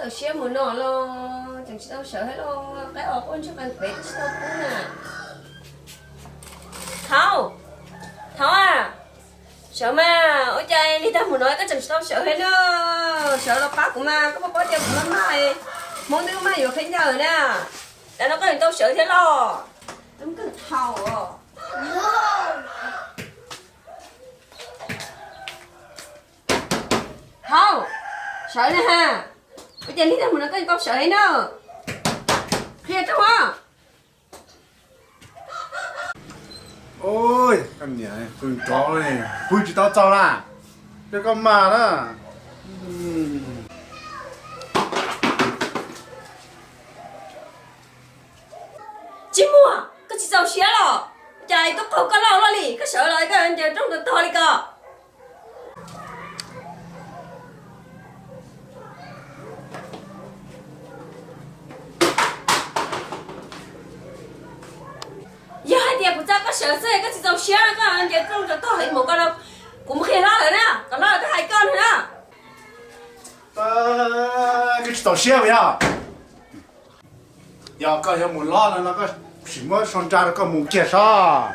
Siab mus no los tseem tsis tau sawv thiab los, qaib os, quaj ntsuag qees pem twb tsis tau pub na. Thaub, Thaub a, sawv mas, ua cas lig tag mus no koj tseem tsis tau sawv thiab na? Sawv los pab kuv mas, koj puas paub tias kuv maj maj, Hmoob twb maj yuav khaub ncaws na. Tam no koj tseem tau sawv thiab los? Tub kawg thaum os. Thaub, sawv na ha. Ua cas lig tag mus no koj tseem tau sawv thiab na? Qhia rooj os. Oj, koj niam, qw nrov li, pw tsis tau txaus na. Coj koj mas na. Tsis muaj, koj tsis txaus siab los? Cas tub qaug koj loj loj li, koj sawv los koj ncaws rooj tag tog li ko. Yog hais tias kuv txav koj sawv xwb koj tsis txaus siab, koj ncaws rooj tag tog li mus ko, kuv mus qhia hlob lawv na, kom hlob lawv tuaj hais koj na. Koj tsis txaus siab puas yog? Yog koj yuav mus hlob no no koj sim muab sau nra rau koj mus kiag saib.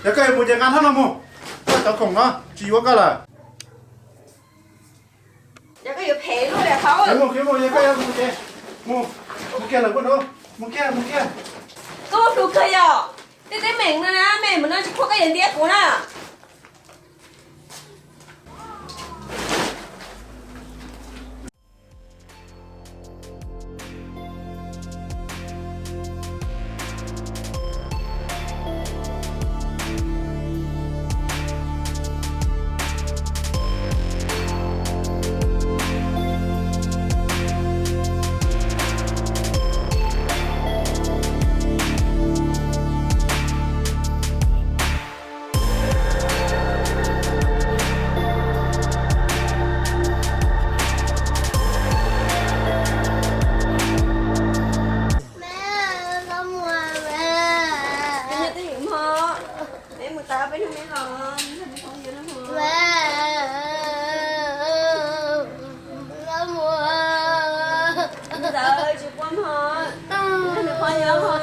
Yog koj yuav mus ces nqa hlob no mus, koj cov khoom no tsis yuav koj lawm. Yog koj yuav phem luaj li Thaub. Mus, mus, yog koj yuav mus ces mus, mus kiag lawm, mus kiag, mus kiag. Koj hlub kawg yom, tej teeb meem no na, meem mus no tsis pub koj yuav ntiab kuv na. Peb mus tas peb hnub me los, peb mus tham phooj ywg na. Ntawd tsis quaj mog, nws qhov nyob ho.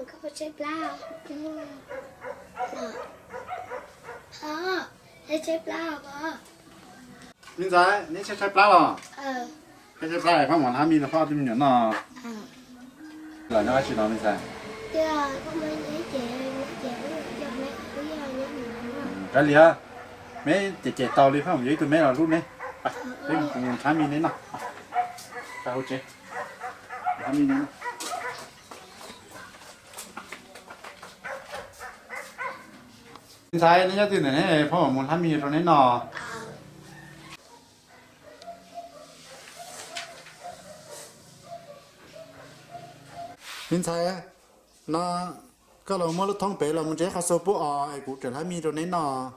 Koj puas tshaib plab? Tshaib plab os. Me ntxhais, neb tshaib tshaib plab los? Tshaib tshaib plab, pab mus hla mis rau pab tus me nyuam noj. Los nyob qab tsi no me ntxhais? Kav liam, me cem cem tau li, pab mus yuav ib tug me los hlub neb. Peb mus hla mis neb noj. Pab hauv tsev hla mis neb noj. Me ntxhais, neb nyob twg ntawm ne, pab mus hla mis rau neb noj. Me ntxhais, no koj los muab lub thoob pem los mus ntse qhov xua pub os es kuv tseem hla mis rau neb noj.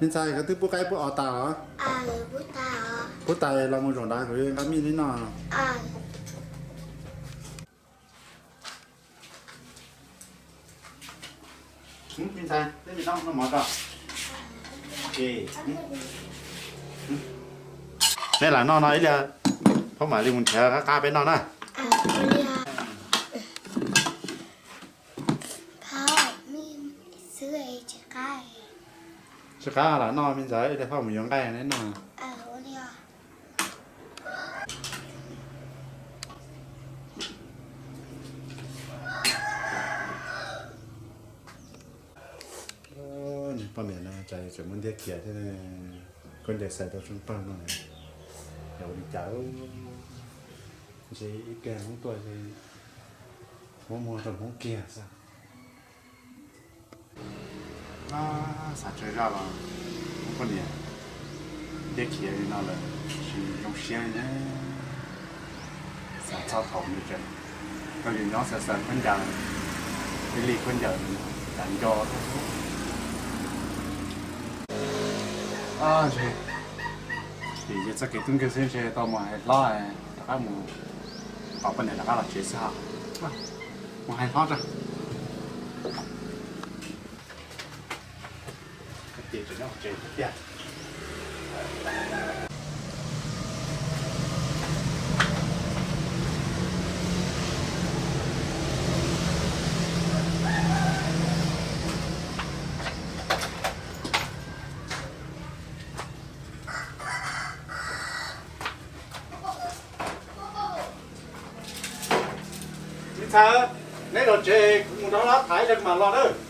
Me ntxhais, koj twb pub qaib pub os tas los? Pub tas los mus zaum ntawd kuv yuav nqa mij li no. Me ntxhais, peb mus noj mov tso. Neb lam noj no ib pliag, phob mam li mus nrhiav qab qab peb noj na. Tsis qab lam noj, me ntxhais, ib pliag phob mus yuav nqaij neb noj. Poj niam no cas tseem muaj ntiag khiav thiab, khaub ncaws xaws tau tsheej pawg no, yog ua li cas? Ntshe ib pliag Hmoob tuaj ces muab muag rau Hmoob kiag xwb. Xav tsawg zaj los muab poj niam ntiag khiav li no lawm, tsis zoo siab li ne. Xav txog thaum nws tseem, tau yus nyob xav xav khaub ncaws, ib li khaub ncaws cas nco. Vim yog txoj kev tub nkeeg xwb ntshe tau mus hais hlob, rov qab mus, tos poj niam rov qab los tsev xwb ha. Mus hais hlob tso. Me ntxhais, neb los tsev, kuv mus nrog hlob tham ib pliag kuv mam los na.